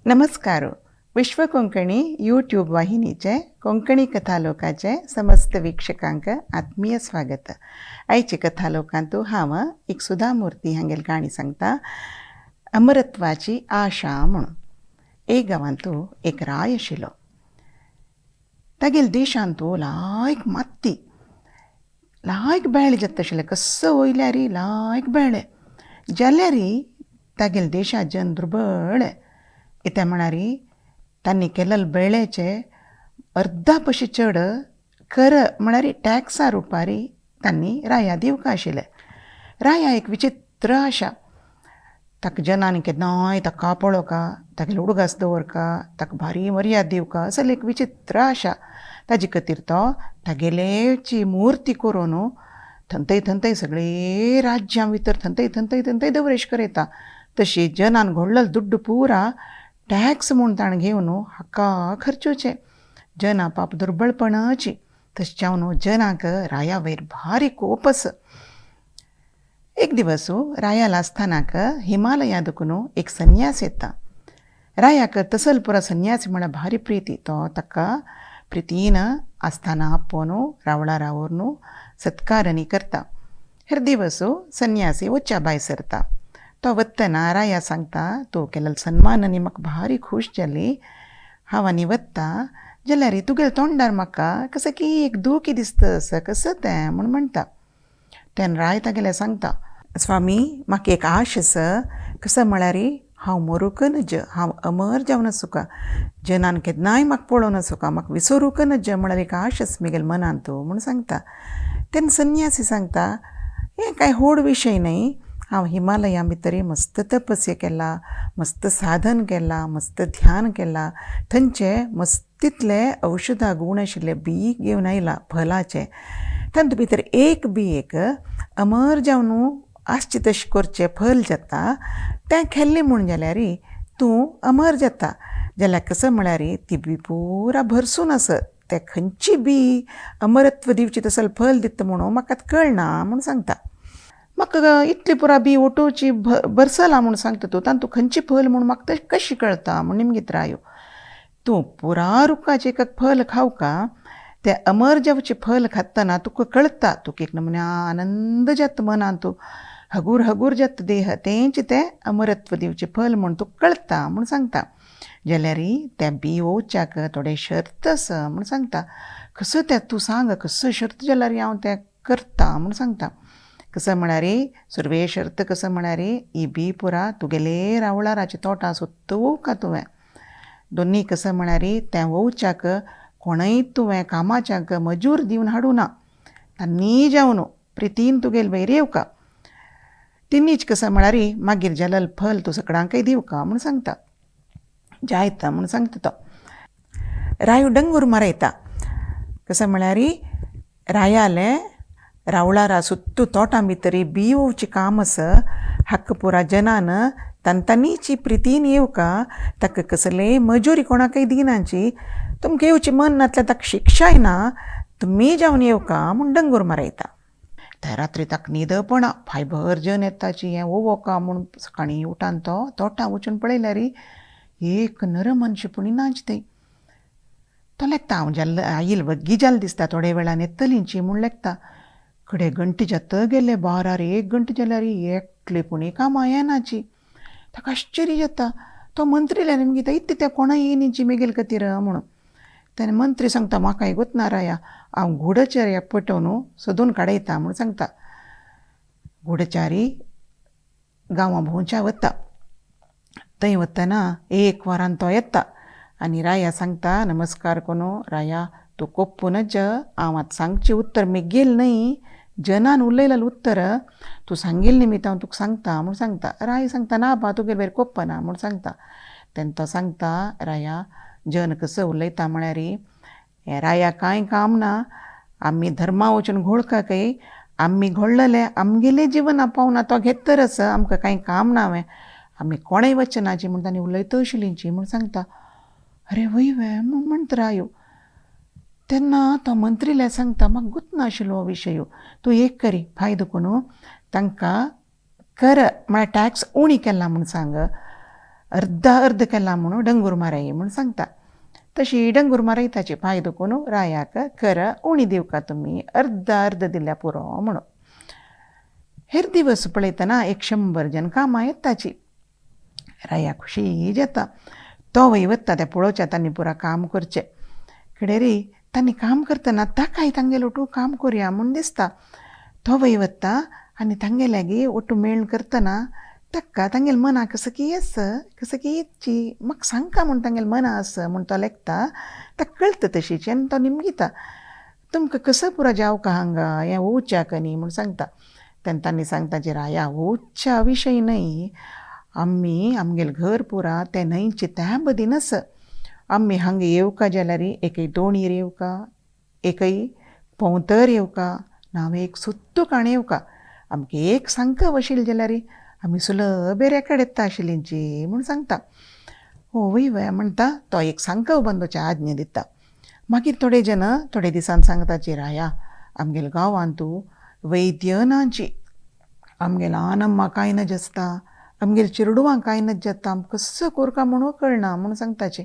नमस्कार. विश्व कोंकणी यूट्यूब वाहिनीचे कोंकणी कथालोकाचे समस्त वीक्षकांक आत्मीय स्वागत. आयचे कथालोकांतु हांव एक सुधा मूर्ती हांगेल काणी सांगता, अमरत्वाची आशा म्हणून. एक गांवांतु एक राय आशिल्लो. तागेल देशांतु लायक माती लायक बेळे जाता आशिल्ले, कसो वयल्यारी लायक बेळे जाल्यारी तागेल देशा जन दुर्बळ. कित्या म्हणारी तांणी केल्ले बेळेचे अर्दा पशी चड कर म्हळ्यार टॅक्सा रुपारी तांणी राया दिवका आशिल्ले. राया एक विचित्र आशा, ताका जनान केन्नाय ताका पळोवका, तागेलो उडगास दवरका, ताका भारी मर्याद दिवका, असली एक विचित्र आशा. ताजे खातीर तो तागेलेची मूर्ती करून थंय थंय सगळे राज्यां भितर थंय थंय थंय दवरेश करयता. तशी जनान घोडलेलो दुड्डू पुरा टॅक्स म्हूण ताणें घेवन हाका खर्चुचें. जना पाप दुर्बळपणाची. तशें जावन जनाक राया वयर भारी कोप आसा. एक दिवस रायाला आस्थानाक हिमालया दुखून एक संन्यास येता. रायाक तसल पुरा संन्यासी म्हळ्यार भारी प्रिती. तो ताका प्रितीन आस्थाना आपोवन रावळारा व्हरून सत्कारणी करता. हेर दिवस संन्यासी वच्च्या भायर सरता. तो वतना राया सांगता, तूं केल्लो सन्मान आनी म्हाका भारी खूश जाली. हांव आनी वता जाल्यार तुगेल्या तोंडार म्हाका कसो की एक दुखी दिसता आसा, कसो तें म्हूण म्हणटा. तेन्ना राय तागेलें सांगता, स्वामी म्हाका एक आश आसा, कसो म्हळ्यार हांव मरूंक नज, हांव अमर जावन आसूका, जनान केन्नाय म्हाका पळोवन आसूका, म्हाका विसरूंक नज म्हळ्यार एक आश आसा म्हगेल्या मनांत म्हूण सांगता. तेन्ना संन्यासी सांगता, हें कांय व्हड विशय न्हय, हांव हिमालया भितर मस्त तपस्या केला, मस्त साधन केला, मस्त ध्यान केला, थंयचे मस्तीतले औशधा गूण आशिल्ले बी घेवन आयला फलाचे. तातूंत भितर एक बी एक अमर जावन आसचे तशें करचें फल जाता, तें खेल्लें म्हूण जाल्यार तूं अमर जाता. जाल्यार कसो म्हळ्यार ती बी पुरा भरसून आसा, तें खंयची बी अमरत्व दिवचें तसलें फल दिता म्हणून म्हाका आतां कळना म्हूण सांगता. म्हाका इतली पुरा बी ओटोवची भरसला म्हूण सांगता तूं, तातूंत खंयची फल म्हूण म्हाका कशी कळटा म्हूण निमगीत रायो. तूं पुरा रुखाचें एक फल खावका, तें अमर जावचें फल खातना तुका कळटा, तुका एक नमुन्या आनंद जाता मनांत, हगूर हगूर जाता देह, तेंच तें अमरत्व दिवचें फल म्हूण तुका कळटा म्हूण सांगता. जाल्यार तें बी ओवच्याक थोडे शर्त आसा म्हूण सांगता. कसो तें तूं सांग, कसो शर्त जाल्यार हांव तें करता म्हूण सांगता. कसो म्हळ्यार सुरवे शर्त कसो म्हळ्यार ही बी पुरा तुगेले रावळाराचे तोटां सोत्त वोवका तुवें. दोनी कसो म्हळ्यार तें वोवच्याक कोणय तुवें कामाच्याक मजूर दिवन हाडूं ना, तांणी जावन प्रितीन तुगेले वयर येवका. तिनीच कसो म्हळ्यार मागीर जालेलें फल तूं सगळ्यांकय दिवका म्हूण सांगता, जायता म्हूण सांगता. तो रायू डंगूर मारयता. कसो म्हळ्यार रायालें रावळारा सुत्तू तोटां भितर बी वोवचें काम आसा, हाका पुरा जनान तांतानीची प्रितीन येवका, ताका कसलेय मजुरी कोणाकय दिनाची, तुमकां येवचें मन नासल्यार ताका शिक्षाय ना, तुमी जावन येवका म्हूण डंगूर मारयता. त्या रात्री ताका न्हीद पडना, फायभर जन येताची हें वोवका म्हूण सकाळीं उठान तो तोटां वचून पळयल्यार एक नर मनशां पुणी नाच थंय. तो लेखता, हांव जाल्लो आयल वग्गी जालें दिसता, थोडे वेळान येतलींची म्हूण लेखता. कडे घंटे जाता गेले, बारार एक घंटे जाल्यार एकले पुणी कामां येनाची. ताका आश्चर्य जाता. तो मंत्रील्यान निमगिता, इतलें तें कोणा येयनीची मेगेले खातीर म्हणून. तेन्ना मंत्री सांगता, म्हाका गोतना राया, हांव गूढचार्याक पटोवन सोदून काडयता म्हूण सांगता. गूढचारी गांवां भोंवच्या वता. थंय वतना एक वरान तो येता आनी राया सांगता, नमस्कार करून राया तूं कोप्पू नज, हांव आतां सांगचें उत्तर मेगेल न्हय, जनान उलयलेलें उत्तर तूं सांगील निमित्त हांव तुका सांगता म्हूण सांगता. राय सांगता, ना बा तुगेले वयर कोप्पना म्हूण सांगता. तेन्ना तो सांगता, राया जन कसो उलयता म्हळ्यार हे राया कांय काम ना, आमी धर्मा वचून घोळका काय आमी घोळलेले आमगेले जिवना पावना तो घेत आसा, आमकां कांय काम ना वें, आमी कोणेय वचनाची म्हूण तांणी उलयता आशिल्लींची म्हूण सांगता. अरे वय वे म्हूण म्हणटा रायो. तेन्ना तो मंत्रील्या सांगता, म्हाका गुतना आशिल्लो हो विशय, तूं एक करी फायदो करून तांकां कर म्हळ्यार टॅक्स उणी केला म्हूण सांग, अर्द अर्द केला म्हणून डंगूर माराय म्हूण सांगता. तशी डंगूर मारयताची पांय दुखून रायाक कर उणी दिवका तुमी अर्द अर्द दिल्या पुरो म्हणून. हेर दिवस पळयतना 100 जन कामां येताची. राया खुशी जाता. तो वय वता तें पळोवच्या तांणी पुरा काम करचें. कडेरी तांणी काम करतना ताकाय तांगेलो ओटू काम करुया म्हूण दिसता. तो वय वता आनी तांगे लागीं ओटू मेळून करतना ताका तांगेले मनाक कसं की येस कसं की येची म्हाका सांगका म्हूण तांगेले मना आसा म्हूण तो लेखता. ताका कळटा तशीची आनी तो निमगिता तुमकां कसं पुरा जावका हांगा हें वोवच्याक न्ही म्हूण सांगता. तेन्ना तांणी सांगता जे राया वोवच्या विशय न्हय, आमी आमगेलें घर पुरा तें न्हंयचे त्या बदीन आसा. आमी हांगा येवका जाल्यार एकय दोणीर येवका, एकय पोंवतर येवका, ना एक सुत्तू काण येवका. आमकां एक सांगका वशील जाल्यार आमी सुलभ रेकड येता आशिल्लींची म्हूण सांगता. हो वय वय म्हणटा. तो एक सांकव बांदोवची आज्ञा दिता. मागीर थोडे जन थोडे दिसान सांगता जी राया आमगेल्या गांवांतू वैद्य नाची, आमगेल्या आनम्मा कांय नज आसता, आमगेल्या चेडवांक कांय नज जाता, आमकां कसो कोरका म्हणून कळना म्हूण सांगताची.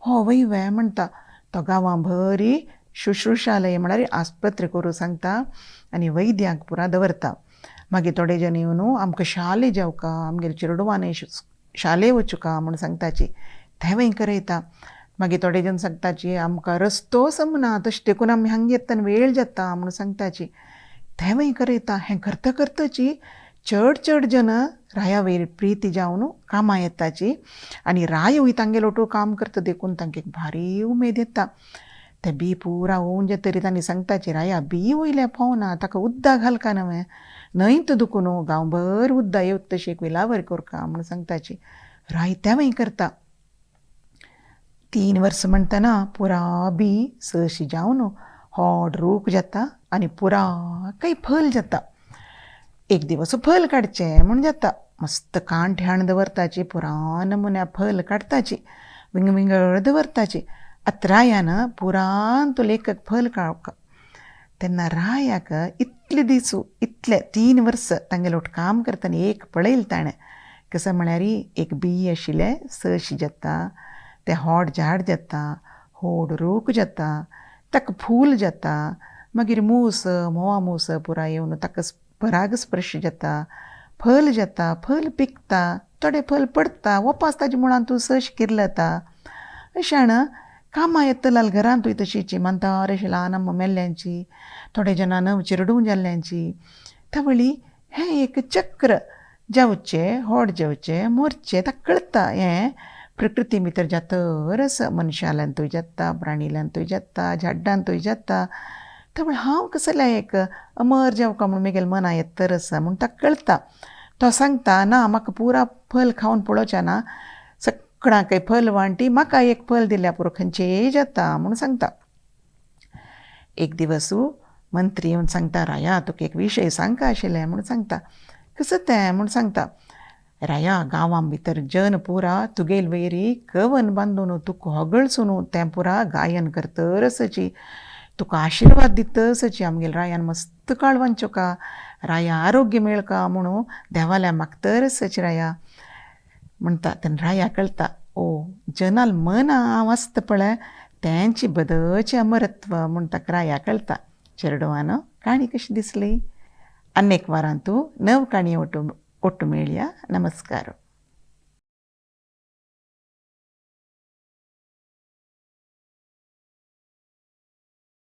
हो वय वय म्हणटा. तो गांवां भरी शुश्रूषालय म्हळ्यार आस्पत्रे करूं सांगता आनी वैद्यांक पुरा दवरता. मागीर थोडे जन येवन आमकां शाले जावका, आमगेल्या चेडवांनी शाले वचुका म्हूण सांगताची. तेंवूय करयता. मागीर थोडे जन सांगताची आमकां रस्तो समना तशें देखून आमी हांगा येतना वेळ जाता म्हूण सांगताची. तेंवूय करयता. हें करता करताची चड चड जन राया वयर प्रिती जावन कामां येताची आनी राय तांगेलो ओटो काम करता देखून तांकां एक भारी उमेद येता. तें बी पुरा होवन जातरी तांणी सांगताची राया बी वयल्या पावना ताका उद्दां घालका नवें न्हय तो दुखून गांवभर उद्दां येवत तशी एक विलावर कोरका म्हूण सांगताची. राय तेंवूय करता. 3 वर्सां म्हणटना पुरा बी सशी जावन होड रूख जाता आनी पुरा काही फल जाता. एक दिवस फल काडचें म्हूण जाता. मस्त कांठ हाण दवरताची पुरा नमुन्या फल काडटाची विंगविंगड दवरताची. आतां रायान पुरान तो लेखक फल काडका. तेन्ना रायाक इतले दिसू इतले 3 वर्सां तांगेलो काम करतना एक पळयलें ताणें कसं म्हळ्यार एक बी आशिल्लें सशी जाता, तें होड झाड जाता, होड रूख जाता, ताका फूल जाता, मागीर मूस म्होंवा मूस पुरा येवन ताका परागस्पर्श जाता, फल जाता, फल पिकता, थोडे फल पडटा, वपास ताजे मुळांत तूं सश किर्लता. अशान कामां येतलाल घरांतूय तशीची म्हातारे अशी ल्हान अम्मा मेल्ल्यांची, थोडे जाणां नव चिरडूं जाल्ल्यांची. तवळी हें एक चक्र जावचें होड जेवचें मोरचें ताका कळटा. हें प्रकृती भितर जातर आसा, मनशाल्यांतूय जाता, प्राणील्यांतूय जाता, झाडांतूय जाता. तवळ हांव कसलें एक अमर जावका म्हूण म्हगेल्या मना येतर आसा म्हूण ताका कळटा. तो सांगता ना म्हाका पुरा फल खावन पळोवचें ना, सगळ्यांकय फल वांटी म्हाका एक फल दिल्या पुरो खंयचेय जाता म्हूण सांगता. एक दिवस मंत्री येवन सांगता राया तुका एक विशय सांगका आशिल्लें म्हूण सांगता. कसो तें म्हूण सांगता. राया गांवां भितर जन पुरा तुगेल वयरी कवन बांदून तुका होगळसून तें पुरा गायन करतर आसाची, तुका आशिर्वाद दितसची. आमगेल्या रायान मस्त काळ वांचोका, राया आरोग्य मेळका म्हणून देवाल्या मागतर आसाची राया म्हणटा. तेन्ना राया कळटा ओ जनाल मन हांव आसता पळय तेंची बदचे अमरत्व म्हूण ताका राया कळटा. चेडवान काणी कशी दिसली? आनी एक वारांतू नव काणी ओटू मेळया. नमस्कार.